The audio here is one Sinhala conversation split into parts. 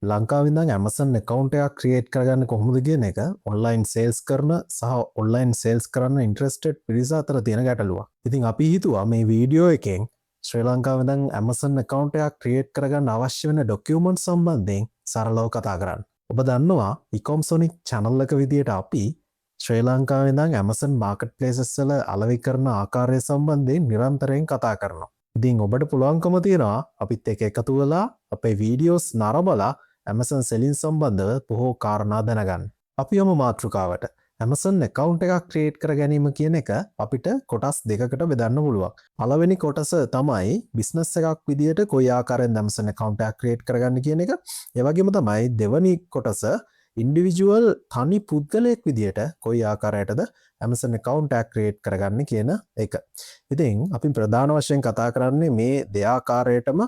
ලංකාවේ ඉඳන් Amazon account එකක් ක්‍රියේට් කරගන්න කොහොමද කියන එක ඔන්ලයින් සේල්ස් කරන සහ ඔන්ලයින් සේල්ස් කරන්න ඉන්ට්‍රෙස්ටඩ් පිරිස අතර තියෙන ගැටලුවක්. ඉතින් අපි හිතුවා මේ වීඩියෝ එකෙන් ශ්‍රී ලංකාවේ ඉඳන් Amazon account එකක් ක්‍රියේට් කරගන්න අවශ්‍ය වෙන ඩොකියුමන්ට් සම්බන්ධයෙන් සරලව කතා කරන්න. ඔබ දන්නවා, Ecom Sonic channel එක විදියට අපි ශ්‍රී ලංකාවේ ඉඳන් Amazon Marketplaces වල අලෙවි කරන ආකාරය සම්බන්ධයෙන් නිරන්තරයෙන් කතා කරනවා. ඉතින් ඔබට පුළුවන්කම තියෙනවා අපිත් එක්ක එකතු වෙලා අපේ වීඩියෝස් නරඹලා Amazon selling සම්බන්ධව බොහෝ කාරණා දැනගන්න. අපි යමු මාතෘකාවට. Amazon account එකක් ක්‍රියේට් කර ගැනීම කියන එක අපිට කොටස් දෙකකට බෙදන්න පුළුවන්. පළවෙනි කොටස තමයි බිස්නස් එකක් විදියට කොයි ආකාරයෙන්ද Amazon account එකක් ක්‍රියේට් කරගන්න කියන එක. ඒ වගේම තමයි දෙවනි කොටස ඉන්ඩිවිජුවල් තනි පුද්ගලයෙක් විදියට කොයි ආකාරයටද Amazon account එකක් ක්‍රියේට් කරගන්න කියන එක. ඉතින් අපි ප්‍රධාන වශයෙන් කතා කරන්නේ මේ දෙආකාරයටම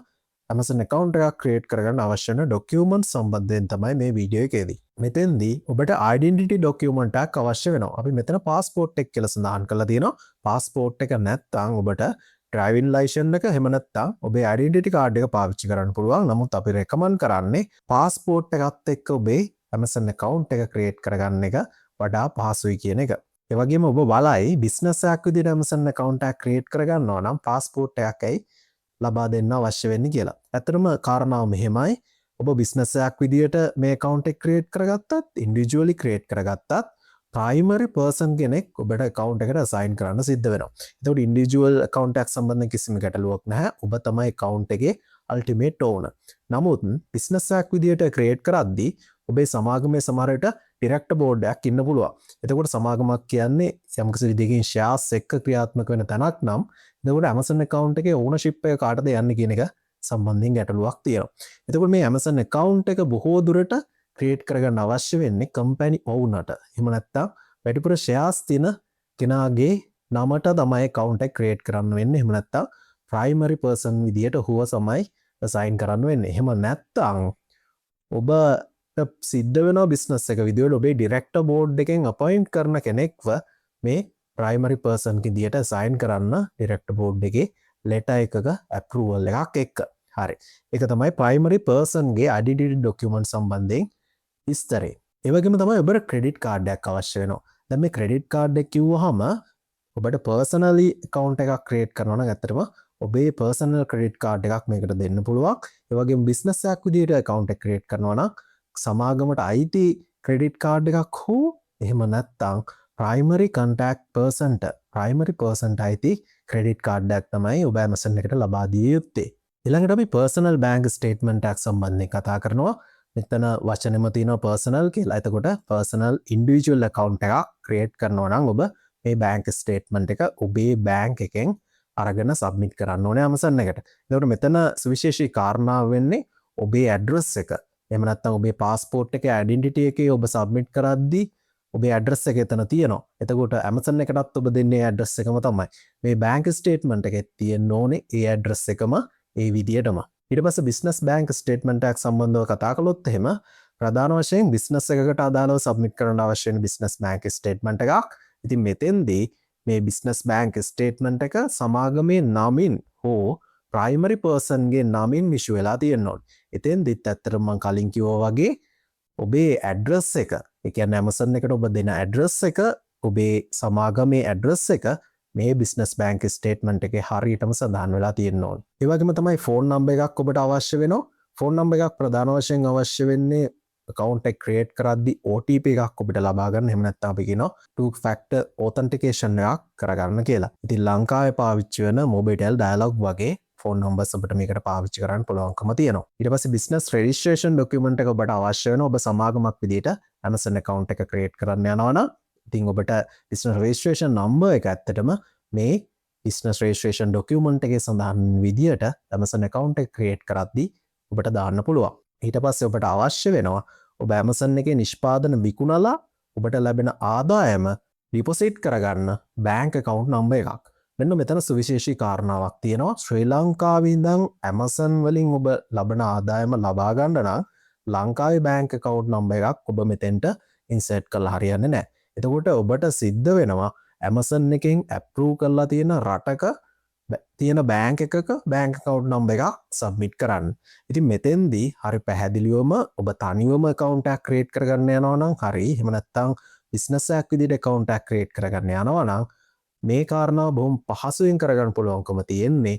Amazon account එකක් ක්‍රියේට් කරගන්න අවශ්‍ය වෙන ඩොකියුමන්ට් සම්බන්ධයෙන් තමයි මේ වීඩියෝ එකේදී. මෙතෙන්දී ඔබට අයිඩෙන්ටිටි ඩොකියුමන්ට් එකක් අවශ්‍ය වෙනවා. අපි මෙතන පාස්පෝර්ට් එක කියලා සඳහන් කරලා තියෙනවා. පාස්පෝර්ට් එක නැත්නම් ඔබට ඩ්‍රයිවිං ලයිසන් එක, එහෙම නැත්නම් ඔබේ අයිඩෙන්ටිටි කාඩ් එක පාවිච්චි කරන්න පුළුවන්. නමුත් අපි රෙකමන්ඩ් කරන්නේ පාස්පෝර්ට් එකත් එක්ක ඔබේ Amazon account එක ක්‍රියේට් කරගන්න එක වඩා පහසුයි කියන එක. ඒ වගේම ඔබ බලයි, බිස්නස් එකක් විදිහට Amazon account එකක් ක්‍රියේට් කරගන්නවා නම් පාස්පෝර්ට් එකක් ඇයි ලබා දෙන්න අවශ්‍ය වෙන්නේ කියලා. ඇත්තටම කාරණාව මෙහෙමයි. ඔබ බිස්නස් එකක් විදිහට මේ account එක ක්‍රියේට් කරගත්තත්, ඉන්ඩිවිජුවලි ක්‍රියේට් කරගත්තත්, ප්‍රයිමරි පර්සන් කෙනෙක් ඔබට account එකට අසයින් කරන්න සිද්ධ වෙනවා. එතකොට ඉන්ඩිවිජුවල් account එකක් සම්බන්ධයෙන් කිසිම ගැටලුවක් නැහැ. ඔබ තමයි account එකේ අල්ටිමේට් ඕනර්. නමුත් බිස්නස් එකක් විදිහට ක්‍රියේට් කරද්දී ඔබේ සමාගමේ සමහර විට ඩිරෙක්ටර් බෝඩ් එකක් ඉන්න පුළුවන්. එතකොට සමාගමක් කියන්නේ යම්කිසි විදිහකින් ෂෙයාර්ස් එක්ක ක්‍රියාත්මක වෙන තැනක් නම්, එතකොට Amazon account එකේ ඕනර්ෂිප් එක කාටද යන්නේ කියන එක සම්බන්ධයෙන් ගැටලුවක් තියෙනවා. එතකොට මේ Amazon account එක බොහෝ දුරට ක්‍රියේට් කරගන්න අවශ්‍ය වෙන්නේ කම්පැනි ඕනර්ට. එහෙම නැත්නම් වැඩිපුර ෂෙයාර්ස් තියෙන කෙනාගේ නමට තමයි account එක ක්‍රියේට් කරන්න වෙන්නේ. එහෙම නැත්නම් ප්‍රයිමරි පර්සන් විදියට ඔහුව තමයි අසයින් කරන්න වෙන්නේ. එහෙම නැත්නම් ඔබ සිද්ධ වෙනවා බිස්නස් එක විදියට ඔබේ ඩිරෙක්ටර් බෝඩ් එකෙන් අපොයින්ට් කරන කෙනෙක්ව මේ ප්‍රයිමරි පර්සන් විදියට අසයින් කරන්න, ඩිරෙක්ටර් බෝඩ් එකේ ලෙටර් එකක ඇප්‍රූවල් එකක් එක්ක. හරි. ඒක තමයි ප්‍රයිමරි පර්සන්ගේ අයිඩෙන්ටිටි ඩොකියුමන්ට් සම්බන්ධයෙන් විස්තරේ. ඒ වගේම තමයි ඔබට ක්‍රෙඩිට් කාඩ් එකක් අවශ්‍ය වෙනවා. දැන් මේ ක්‍රෙඩිට් කාඩ් එක කිව්වහම ඔබට පර්සනලි ඇකවුන්ට් එකක් ක්‍රියේට් කරනවා නම් ඇත්තටම ඔබේ පර්සනල් ක්‍රෙඩිට් කාඩ් එකක් මේකට දෙන්න පුළුවන්. ඒ වගේම බිස්නස් එකක් විදියට ඇකවුන්ට් එක ක්‍රියේට් කරනවා නම් සමාගමට අයිති ක්‍රෙඩිට් කාඩ් එකක් හෝ එහෙම නැත්නම් ප්‍රයිමරි කන්ටැක්ට් පර්සන්ට, ප්‍රයිමරි පර්සන්ට අයිති ක්‍රෙඩිට් කාඩ් එකක් තමයි ඔබ Amazon එකට ලබා දිය යුත්තේ. ඊළඟට අපි පර්සනල් බැංක් ස්ටේට්මන්ට් එකක් සම්බන්ධයෙන් කතා කරනවා. මෙතන වචනෙම තියෙනවා පර්සනල් කියලා. එතකොට පර්සනල් ඉන්ඩිවිජුවල් ඇකවුන්ට් එකක් ක්‍රියේට් කරනවා නම් ඔබ මේ බැංක් ස්ටේට්මන්ට් එක ඔබේ බැංක් එකෙන් අරගෙන සබ්මිට් කරන්න ඕනේ Amazon එකට. එතකොට මෙතන සුවිශේෂී කාරණාව වෙන්නේ ඔබේ ඇඩ්‍රස් එක. එහෙම නැත්නම් ඔබේ පාස්පෝර්ට් එකේ අයිඩෙන්ටිටි එකේ ඔබ සබ්මිට් කරද්දී ඔබේ ඇඩ්‍රස් එක එතන තියෙනවා. එතකොට Amazon එකටත් ඔබ දෙන්නේ ඇඩ්‍රස් එකම තමයි. මේ බැංක් ස්ටේට්මන්ට් එකේ තියෙන්න ඕනේ ඒ ඇඩ්‍රස් එකම ඒ විදියටම. ඊට පස්සේ බිස්නස් බැංක් ස්ටේට්මන්ට් එකක් සම්බන්ධව කතා කළොත් එහෙම, ප්‍රධාන වශයෙන් බිස්නස් එකකට අදාළව සබ්මිට් කරන්න අවශ්‍ය වෙන බිස්නස් බැංක් ස්ටේට්මන්ට් එකක්. ඉතින් මෙතෙන්දී මේ බිස්නස් බැංක් ස්ටේට්මන්ට් එක සමාගමේ නමින් හෝ ප්‍රයිමරි පර්සන්ගේ නමින් ඉෂු වෙලා තියෙන්න ඕනේ. එතෙන්දිත් ඇත්තටම මං කලින් කිව්වා වගේ ඔබේ ඇඩ්‍රස් එක, ඒ කියන්නේ Amazon එකට ඔබ දෙන ඇඩ්‍රස් එක, ඔබේ සමාගමේ ඇඩ්‍රස් එක මේ බිස්නස් බැංක් ස්ටේට්මන්ට් එකේ හරියටම සඳහන් වෙලා තියෙන්න ඕනේ. ඒ වගේම තමයි ෆෝන් නම්බර් එකක් ඔබට අවශ්‍ය වෙනවා. ෆෝන් නම්බර් එකක් ප්‍රධාන වශයෙන් අවශ්‍ය වෙන්නේ account එක ක්‍රියේට් කරද්දි OTP එකක් ඔබට ලබා ගන්න. එහෙම නැත්නම් අපි කියනවා two factor authentication එකක් කරගන්න කියලා. ඉතින් ලංකාවේ පාවිච්චි වෙන Mobitel, Dialog වගේ ෆෝන් නම්බර්ස් ඔබට මේකට පාවිච්චි කරන්න පුළුවන්කම තියෙනවා. ඊට පස්සේ බිස්නස් රෙජිස්ට්‍රේෂන් ඩොකියුමන්ට් එක ඔබට අවශ්‍ය වෙනවා. ඔබ සමාගමක් විදිහට Amazon account එක ක්‍රියේට් කරන්න යනවා නම්, ඉතින් ඔබට බිස්නස් රෙජිස්ට්‍රේෂන් නම්බර් එක ඇත්තටම මේ බිස්නස් රෙජිස්ට්‍රේෂන් ඩොකියුමන්ට් එකේ සඳහන් විදියට Amazon account එක ක්‍රියේට් කරද්දී ඔබට දාන්න පුළුවන්. ඊට පස්සේ ඔබට අවශ්‍ය වෙනවා ඔබ Amazon එකේ නිෂ්පාදන විකුණලා ඔබට ලැබෙන ආදායම ඩිපොසිට් කරගන්න බැංක් ඇකවුන්ට් නම්බර් එකක්. මෙන්න මෙතන සුවිශේෂී කාරණාවක් තියෙනවා. ශ්‍රී ලංකාවේ ඉඳන් Amazon වලින් ඔබ ලබන ආදායම ලබා ගන්න නම් ලංකාවේ බැංක් ඇකවුන්ට් නම්බර් එකක් ඔබ මෙතෙන්ට ඉන්සර්ට් කරලා හරියන්නේ නැහැ. එතකොට ඔබට සිද්ධ වෙනවා Amazon එකෙන් ඇප්‍රූව් කරලා තියෙන රටක තියෙන බෑංක් එකක බෑංක් ඇකවුන්ට් නම්බර් එකක් සබ්මිට් කරන්න. ඉතින් මෙතෙන්දී හරි පැහැදිලිවම ඔබ තනිවම ඇකවුන්ට් එකක් ක්‍රියේට් කරගන්න යනවා නම් හරි, එහෙම නැත්නම් බිස්නස් එකක් විදිහට ඇකවුන්ට් එකක් ක්‍රියේට් කරගන්න යනවා නම්, මේ කාරණාව බොහොම පහසුවෙන් කරගන්න පුළුවන්කම තියෙන්නේ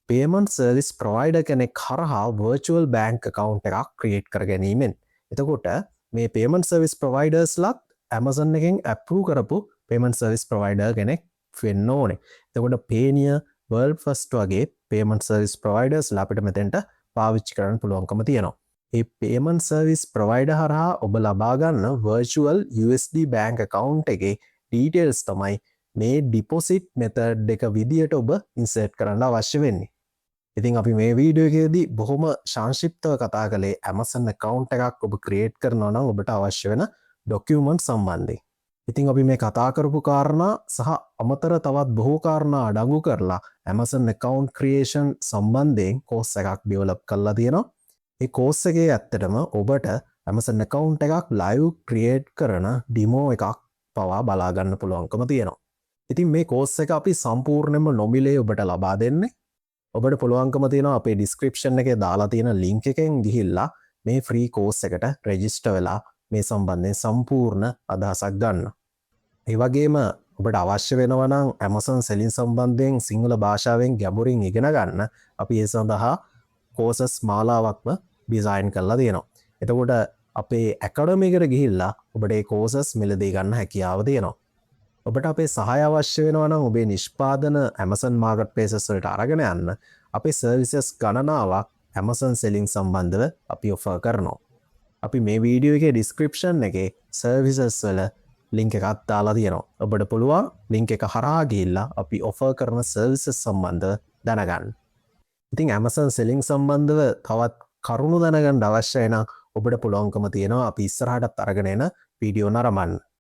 පේමන්ට් සර්විස් ප්‍රොවයිඩර් කෙනෙක් හරහා වර්චුවල් බෑංක් ඇකවුන්ට් එකක් ක්‍රියේට් කර ගැනීමෙන්. එතකොට මේ පේමන්ට් සර්විස් ප්‍රොවයිඩර්ස්ලත් Amazon එකෙන් ඇප්‍රූව් කරපු පේමන්ට් සර්විස් ප්‍රොවයිඩර් කෙනෙක් වෙන්න ඕනේ. එතකොට පේනියර්, වර්ල්ඩ් ෆස්ට් වගේ පේමන්ට් සර්විස් ප්‍රොවයිඩර්ස් අපිට මෙතෙන්ට පාවිච්චි කරන්න පුළුවන්කම තියෙනවා. ඒ පේමන්ට් සර්විස් ප්‍රොවයිඩර් හරහා ඔබ ලබා ගන්න වර්චුවල් USD bank account එකේ ඩීටේල්ස් තමයි මේ ඩිපොසිට් මෙතඩ් එක විදියට ඔබ ඉන්සර්ට් කරන්න අවශ්‍ය වෙන්නේ. ඉතින් අපි මේ වීඩියෝ එකේදී බොහොම සංක්ෂිප්තව කතා කළේ Amazon account එකක් ඔබ ක්‍රියේට් කරනවා නම් ඔබට අවශ්‍ය වෙන ඩොකියුමන්ට් සම්බන්ධයෙන්. ඉතින් අපි මේ කතා කරපු කාරණා සහ අමතර තවත් බොහෝ කාරණා අඩංගු කරලා Amazon account creation සම්බන්ධයෙන් කෝස් එකක් ඩෙවලොප් කරලා තියෙනවා. ඒ කෝස් එකේ ඇත්තටම ඔබට Amazon account එකක් ලයිව් ක්‍රියේට් කරන ඩිමෝ එකක් පවා බලා ගන්න පුළුවන්කම තියෙනවා. ඉතින් මේ කෝස් එක අපි සම්පූර්ණයෙන්ම නොමිලේ ඔබට ලබා දෙන්නේ. ඔබට පුළුවන්කම තියෙනවා අපේ ඩිස්ක්‍රිප්ෂන් එකේ දාලා තියෙන ලින්ක් එකෙන් ගිහිල්ලා මේ ෆ්‍රී කෝස් එකට රෙජිස්ටර් වෙලා මේ සම්බන්ධයෙන් සම්පූර්ණ අදහසක් ගන්න. ඒ වගේම ඔබට අවශ්‍ය වෙනවා නම් Amazon selling සම්බන්ධයෙන් සිංහල භාෂාවෙන් ගැඹුරින් ඉගෙන ගන්න, අපි ඒ සඳහා කෝසස් මාලාවක්ම ඩිසයින් කරලා තියෙනවා. එතකොට අපේ ඇකඩමි එකට ගිහිල්ලා ඔබට ඒ කෝසස් මිලදී ගන්න හැකියාව තියෙනවා. ඔබට අපේ සහාය අවශ්‍ය වෙනවා නම් ඔබේ නිෂ්පාදන Amazon Marketplaces වලට අරගෙන යන්න, අපේ සර්විසස් ගණනාවක් Amazon selling සම්බන්ධව අපි ඔෆර් කරනවා. අපි මේ වීඩියෝ එකේ ඩිස්ක්‍රිප්ෂන් එකේ සර්විසස් වල ලින්ක් එකක් දාලා තියෙනවා. ඔබට පුළුවන් ලින්ක් එක හරහා ගිහිල්ලා අපි ඔෆර් කරන සර්විසස් සම්බන්ධව දැනගන්න. ඉතින් Amazon selling සම්බන්ධව තවත් කරුණු දැනගන්න අවශ්‍යයි නම් ඔබට පුළුවන්කම තියෙනවා අපි ඉස්සරහටත් අරගෙන එන වීඩියෝ නරඹන්න.